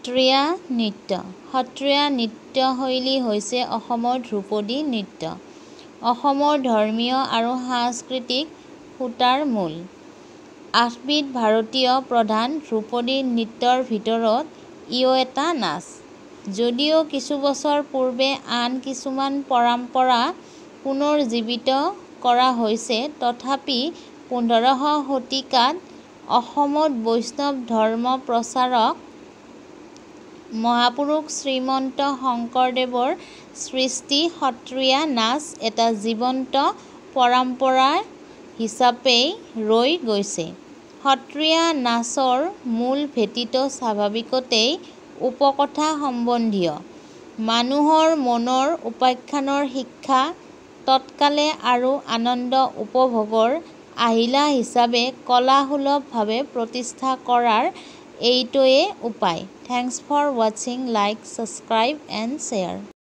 সত্ৰীয়া নৃত্য। সত্ৰীয়া নৃত্যশৈলী হৈছে অসমৰ ধ্ৰুপদী নৃত্য। অসমৰ ধৰ্মীয় আৰু সাংস্কৃতিক সূতাৰ মূল। আঠবিধ ভাৰতীয় প্ৰধান ধ্ৰুপদী নৃত্যৰ ভিতৰত ইয়ো এটা নাচ। যদিও কিছুবছৰ পূৰ্বে আন কিছুমান পৰম্পৰা পুনৰুজ্জীৱিত কৰা হৈছে, তথাপি 15শ শতিকাত অসমত বৈষ্ণৱ ধৰ্ম প্ৰচাৰক মহাপুৰুষ শ্ৰীমন্ত শংকৰদেৱৰ সৃষ্টি সত্ৰীয়া নাচ এটা জীৱন্ত পৰম্পৰা হিচাপেই ৰৈ গৈছে। সত্ৰীয়া নাচৰ মূল ভেটিটো স্বাভাৱিকতেই উপকথা সম্বন্ধীয়। মানুহৰ মনৰ উপাখ্যানৰ শিক্ষা তৎকালে আৰু আনন্দ উপভোগৰ আহিলা হিচাপে কলাসুলভভাৱে প্ৰতিষ্ঠা কৰাৰ এইটোৱে উপায়। Thanks for watching, like, subscribe and share.